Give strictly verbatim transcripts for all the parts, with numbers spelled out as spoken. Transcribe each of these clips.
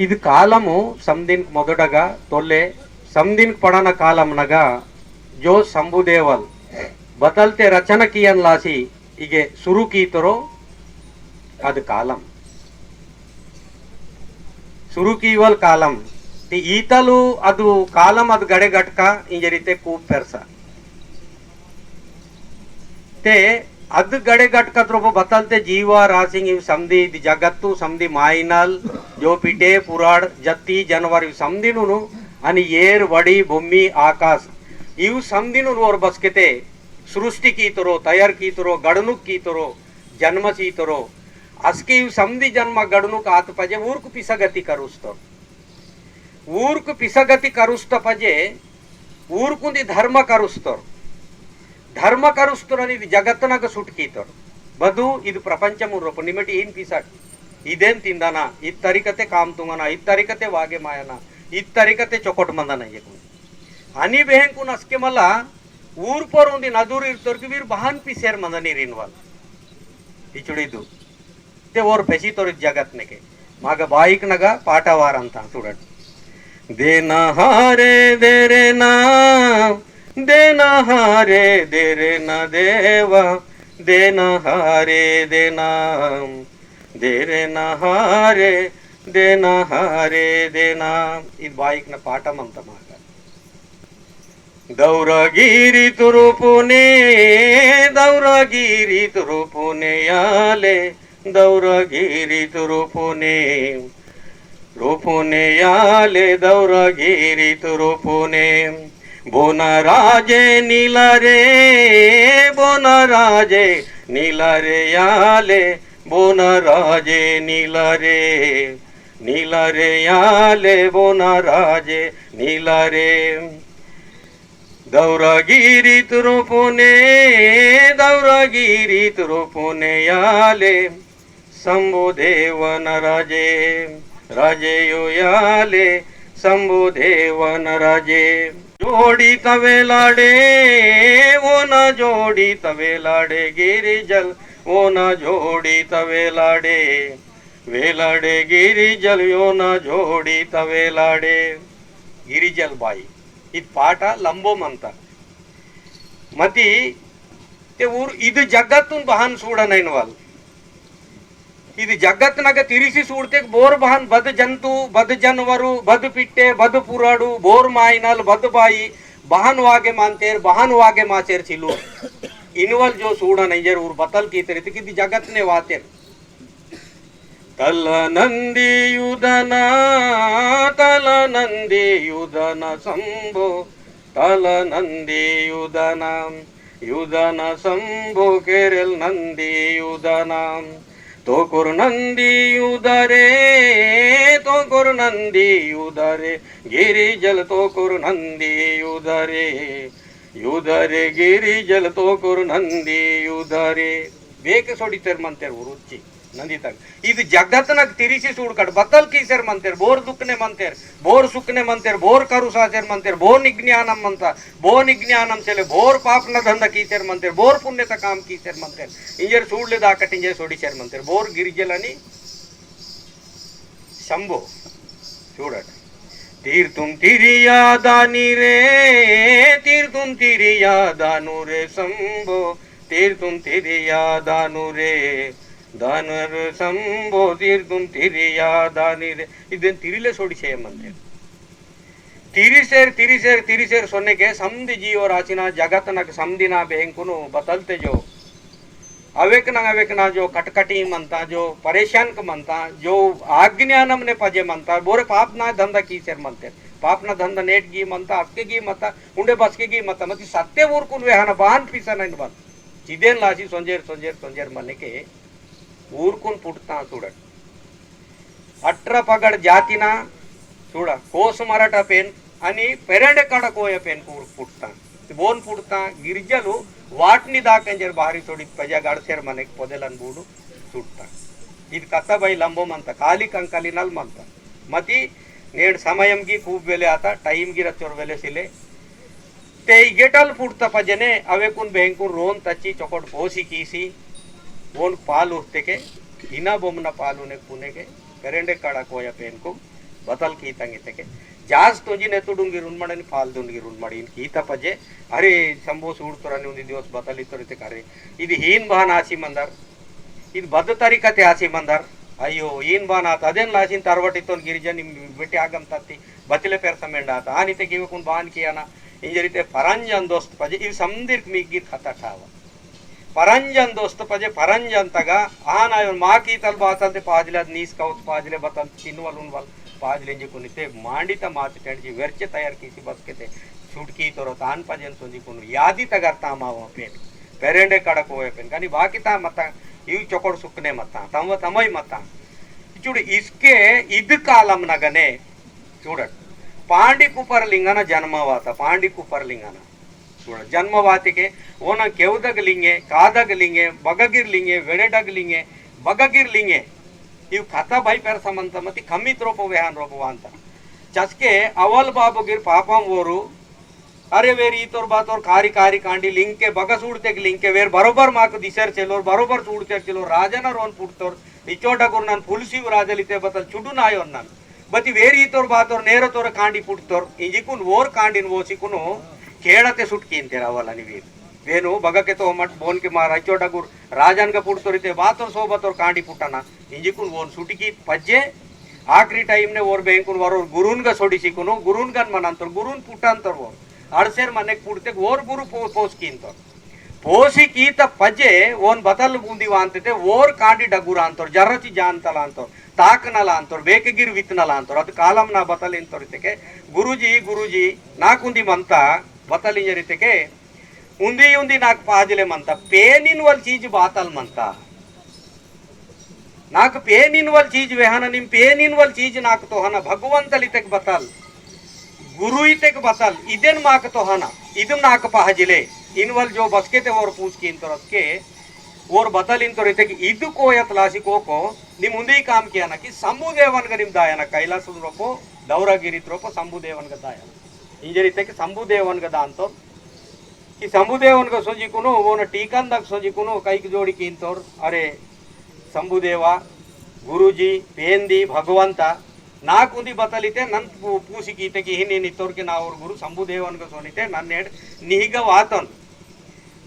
इद कालमु समदिन मोदटगा तोल्ले समदिन पड़ाना कालम नगा जो शंभुदेवल बतलते रचना कियन लासी इगे सुरु कीतरो अद कालम। सुरु कीवल कालम। ती ईतलु अदु कालम अद गड़े गटका इंजरिते कूप पेरसा। ते अद गड़े गटका द्रोप बतलते जीवा रासिंग इव समदी इद जगत्तु समदी माइनल जो पिटे पुराड़ जत्ती जनवर इव समदिनुनु अनि येर वड़ी भूमि आकाश इव समदिनुनु और बसकेते सृष्टि कीतरो, तयार कीतरो, गड़नुक कीतरो, जन्म सीतरो, असके इव समदी जन्म गड़नुक आत पजे ऊर्क पिसगति करुस्तो। ऊर्क पिसगति करुस्त पजे, ऊर्कुंदी धर्म करुस्तोर। धर्म करुस्तोर अनि इद जगत्तनग सुटकीतोर। बदु इद प्रपंचमुन रोपो निमेट इन पिसट। इदेन तिंदना, इद तरीकते काम तुंगना, इद तरीकते वागे मायना, इद तरीकते चोकोट मंदना येकुन। अनि बेहेंकुन असके मला ऊर पर उंदी नदुर इर्तोर कि वीर बहान पिसेर मंदनी रिनवाल। इचुड़ी दु। ते ओर पेसी तोर जगत नेके। माग बाईक नगा पाटा वारंता सुडट। देना हारे देरे ना, देना हारे देरे ना देवा, देना हारे देना, देरे ना हारे, देना हारे देना। इद बाईक न पाटा मंता माग। दौरगिरी तुरुपुने, दौरगिरी तुरुपुने याले, दौरगिरी तुरुपुने, रुपुने याले, दौरगिरी तुरुपुने। बोनराजे नीलरे, बोनराजे नीलरे याले, बोनराजे नीलरे, नीलरे याले, बोनराजे नीलरे। दौरगिरी तुरुपुने, दौरगिरी तुरुपुने याले, शंभु देवन राजे, राजे यो याले, शंभु देवन राजे। जोड़ी तवे लाडे, वो ना जोड़ी तवे लाडे, गिरिजल, वो ना जोड़ी तवे लाडे, वेलाडे गिरिजल, यो ना जोड़ी तवे लाडे। गिरिजल बाई, इद पाटा लंबो मंता। मती ते ऊर इद जगत्तुन बहान सूडनैन वाल। इद जगत नग तिरिसी सूड़ते बोर बहान बद जंतु, बद जनवरु, बद पिट्टे, बद पुराडु, बोर माइनल, बद बाई, बहान वागे मानतेर, बहान वागे माचेर चिलु। इनवल जो सूडनैंजर ऊर बतल कीतेर, इद जगत ने वातेर। तल नंदी युदना, तल नंदी युदना शंभो, तल नंदी युदना, युदना शंभो केरल नंदी युदना। तोकुर नंदी युदरे, तोकुर नंदी युदरे, गिरिजल तोकुर नंदी युदरे, युदरे गिरिजल तोकुर नंदी युदरे। बेके सोडितेर मंतेर उरुच्ची। नंदी तक। इद जगत नग तिरिसी सूड़कट बतल कीसेर मंतेर, बोर दुखने मंतेर, बोर सुखने मंतेर, बोर करुसासेर मंतेर, बोर निज्ञानम मंता, बोर निज्ञानम सेले, बोर पाप न धंधा कीसेर मंतेर, बोर पुण्य त काम कीसेर मंतेर। इंजर सूड़ले दाकट इंजर सोड़ीसेर मंतेर, बोर गिरिजलनी शंभो। सूड़ट। तीर्थुम तिरिया दानी रे, तीर्थुम तिरिया दानु रे शंभो, तीर्थुम तिरिया दानु रे, दानु रे शंभो, तीर्थुम तिरिया दानी रे। इदेन तिरिले सोड़ी छे मंदिर। तिरिसेर, तिरिसेर, तिरिसेर सोने के समदी जीव राचिना जगत नक समदिना बेहंकुनु बतलते जो। अवेकना, अवेकना जो कटकटी मनता, जो परेशान क मनता, जो अज्ञानम ने पजे मनता, बोरे पाप ना धंधा कीसेर मनते। पाप ना धंधा नेट गी मनता, अक्के गी मता, उंडे बसके गी मता, मती सत्य ऊरकुन वेहना बान पीसा नहीं बन। चिदेन लासी सोंजेर, सोंजेर, सोंजेर मने के ऊरकुन पुटता सुडट। अट्रा पगड़ जातिना चूड़ा, कोस मराठा पेन, अनि पेरेंडे कड़ा कोया पेन कूर पुटता। बोन पुटता, गिरिजलु वाटनी दाकंजर बाहरी सोड़ी पजा गड़सेर मनेक पोदेलन बूडु सुटता। इद कत्ता बाई लंबो मंता, काली कंकाली नल मंता। मती नेड समयम गी खूब वेले आता, टाइम गी रचोर वेले सिले। ते इगेटल पुटता पजने, अवेकुन बेंकुन रोन तच्ची चोकोट पोसी कीसी, वोन पाल उठते के, इना बोमना पाल उनेक पुने के, पेरेंडे काड़ा कोया पेनकुम, बतल कीतंग इतेके जास तोंजी नेतुडुंगी रुनमड़नी फाल दुंगी रुनमड़ी इन कीता पजे। अरे संबो सूड़तोरनी उन्दी दिवस बतल इतोर इतेके अरे इद हीन बहान आसी मंदर, इद बद तरीका ते आसी मंदर। अयो हीन बहान आता अदेन लासिन तरवटी तोन गिरिजन बेटे आगम तत्ती बतिले पेरसमेंड आता आनी ते गिवकुन बहान कियाना इंजरिते परंजन दोस्त पजे इव समदिर मीगिर खता ठावा। परंजन दोस्त पजे परंजन तगा आन आयो माकी तल बातल ते पाजले अद नीस कौत पाजले बतल चिनवल उनवल पाजले इंजी कुनिते मांडी ता माच टेंड जी वेरचे तैयार कीसी बस के ते छुटकी तोरो तान पजेन सोंजी कुनु यादी तगर तामा वो पेन पेरेंडे कड़क होए पेन। कानी बाकी ता मता इव चोकोड़ सुकने मता तम तमई मता। चुड़ इसके इद कालम नगने चुड़ट पांडी कुपर लिंगना जन्म वाता पांडी कुपर लिंगना चूड़ा जन्म वातिके ओना केवदग लिंगे, कादग लिंगे, बगगिर लिंगे, वेड़ेडग लिंगे, बगगिर लिंगे। इव कथा भाई पेर समंत मति कमित रोपो वेहान रोपो वांता। चसके अवल बाबुगिर पापम वोरु। अरे वेर ईतोर बातोर कारी कारी कांडी लिंके बग सूड़तेक लिंके वेर बरोबर माक दिसेर चेलोर बरोबर सूड़तेर चेलोर राजन रोन पुटतोर। इचोटा गुरनन पुलसी राजलिते बतल चुडुन आयोन नन। बती वेरी तोर बातोर नेरो तोर कांडी पुटतोर इंजिकुन वोर कांडीन वोसिकुनु केड़ते सुटकीन तेरा वाला निवीर। वेनु बगके तो मट बोन के मारा चोटा गुर राजन का पुटतोर इते बातोर सोबतोर कांडी पुटना इंजिकुन वोन सुटकी पज्जे। आखिरी टाइम ने वोर बेंकुन वरोर गुरुन का सोडी सिकुनु गुरुन गन मनांतोर गुरुन पुटांतोर वोर अड़सेर मनेक पुटते वोर गुरु पो-, पोस कींतोर। पोसी कीत पजे ओन बतल उंदी वांते ते ओर कांडी डगुरांतोर, जर्रची जानतलांतोर, ताकनलांतोर, बेकगिर वितनलांतोर। अद कालम ना बतल इंतोर इतेके, गुरुजी, गुरुजी, नाकुंदी मंता बतल इंजरितेके, उंदी उंदी नाक पाजले मंता, पेनिन वल चीज बातल मंता। नाक पेन इनवल चीज वेहना, निम पेन इनवल चीज नाक तोहना, भगवंतल इतेक बतल, गुरु इतेक बतल, इदेन माक तोहना, इदम नाक पहजिले, इनवल जो बसके ते ओर पूछ की इंतोर असके, ओर बतल इंतोर इतेक इद कोयत लासी कोको, निम उंदी काम कियाना कि शंभु देवन ग निम दायना, कैलास रोपो, दौरागिरी रोपो, शंभु देवन ग दायना। इंजर इतेक शंभु देवन ग दांतोर, कि शंभुदेवन का सोंजी कुनो, वो न टीकन दक सोंजी कुनो, कईक जोड़ी कींतोर, अरे, शंभुदेवा, गुरुजी, पेंदी, भगवंता, नाक उंदी बतलिते, नन पू-, पूसी कीते कि हिनी नितोर के ना और गुरु शंभुदेवन का सोनीते, नन्नेड निहिग वातन।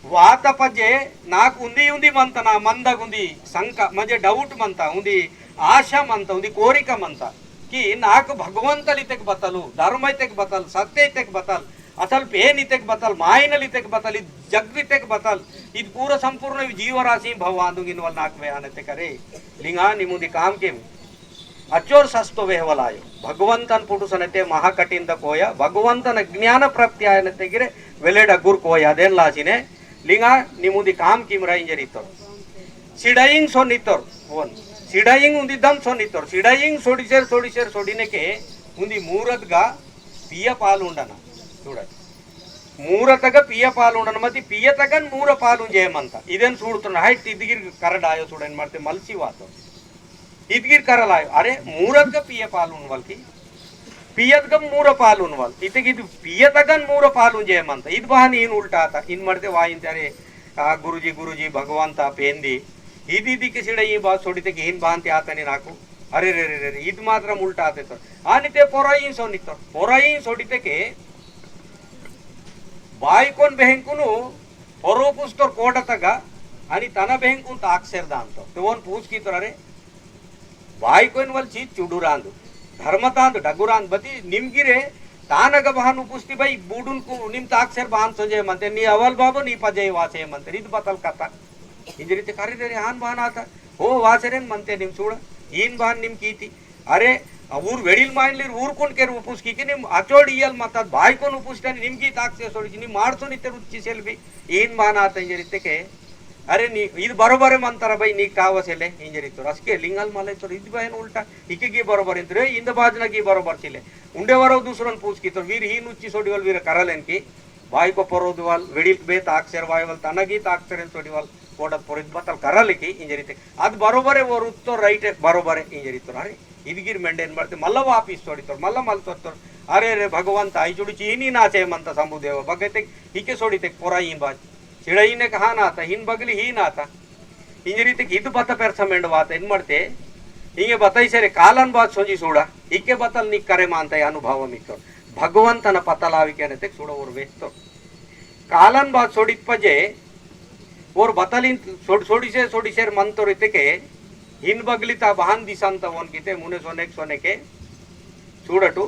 वात पजे, नाक उंदी उंदी मंतना, मंदग उंदी, शंका, मजे doubt मंता, उंदी आशा मंता, उंदी कोरिका मंता, कि नाक भगवंतल इतेक बतलु, धर्म इतेक बतल, सत्य इतेक बतल, असल पेन इतेक बतल, मायनल इतेक बतल, इद जग इतेक बतल, इद पूरा संपूर्ण जीवराशि भगवान दुंगिन वल नाक वे आने ते करे। लिंगा निमुदी काम के अचोर सस्तो वेहवलायो। भगवंतन पुटुसनते महाकठिन द कोया, भगवंतन ज्ञान प्राप्ति आयनते गिरे वेलेड अगुर कोया। देन लासिने लिंगा निमुदी काम किमरा इंजरितोर। सिडाइंग सोनितोर, वोन। सिडाइंग उंदी दम सोनितोर। सिडाइंग सोडिसेर, सोडिसेर, सोडिने के उंदी मूरत गा पिया पाल उंडना। चूड़ा। मूरत गा पिया पाल उंडना मती पिया तगन मूर पाल उंजे मंता। इदेन सूड़तोन हाइट इदगिर करडायो सूड़न मरते मलसी वातो। इदगिर करलायो। अरे, मूरत गा पिया पाल उनवल की? पियत गा मूर पाल उनवल। इतगिद पिया तगन मूर पाल उंजे मंता। इद बहान इन उल्टा आता। इन मरते वाइन ते, अरे, आ, गुरुजी, गुरुजी, भगवंता, पेंदी। इद इदि किसिड़ा ई बात सोडिते कि इन बहान ते आता नी नाकु। अरे, रे, रे, रे, रे, इद मात्रम उल्टा आते तो। आनी ते पोराइन सोनितोर। पोराइन सोडिते के बाई कोन बेहंकुनु पोरो पुस्तोर कोडतगा, आनी तना बेहंकुन ताकसेर दांतोर। ते वोन पूछ कीतोर, अरे, बाई कोइन वल चीज चुडुरांदु, धर्मतांदु, डगुरांदु, बती निमगिरे तानग बहान उपुस्ती बाई बूडुन कु निम ताकसेर बहान सोजे मंते, नी अवल बाबो नी पजे वासे मंते, रिद बतल कता। इंजरिते करी देरी हान बहान आता, हो वासेरेन मंते निम सूड़ा, ईन बहान निम कीती। अरे, ऊर वेड़िल माइनलिर ऊर कोन केर उपुस की, कि निम अचोड़ इयल मतात बाई कोन उपुस्ते निम की ताकसे सोड़ी, निम मारसो निते रुचि सेल भी, ईन बहान आता इंजरिते के, अरे नी, इद बरोबरे मंतरा भाई, नीक तावसेले, इंजरितोर। असके लिंगल मले तोर इद बहन उल्टा, इके गी बरोबर इंतरे, इंद बाजना गी बरोबर चिले। उंडे वरो दूसरन पूछ कीतोर, वीर ही नुच्ची सोडिवल वीर करलेन की, बाई को परोदवल, वेडिल बे ताकसेर वायवल, तनगी ताकसेर सोडिवल, कोडत पोरित बतल करले की, इंजरिते। अद बरोबरे वो रुत्तो right है, बरोबरे, इंजरितोर। अरे, इदगिर मेंडेन मरते, मल्ला वापिस सोडितोर, मल्ला मल तोर। अरे रे भगवंत, आई चुड़ी चीनी ना चे मंता शंभुदेव, बगेते, इके सोडिते, पोरा ही बात। सिड़ाईने कहा ना था, हिन बगली ही ना था। इंजरी ते गिद बत पेरसा मेंड वात इन मरते, हिंगे बताई सरे कालन बात सोंजी सूड़ा, इके बतल निक करे मानता है अनुभव मित्तोर। भगवंतन पतलाविके ने तेक सूड़ा ओर वेत्तोर। कालन बात सोड़ित पजे, ओर बतलिन सोड़-, सोड़िसे, सोड़िसेर मंतोर इतेके, हिन बगलिता बहान दिसंत वन किते मुने सोनेक सोनेके सूड़टू,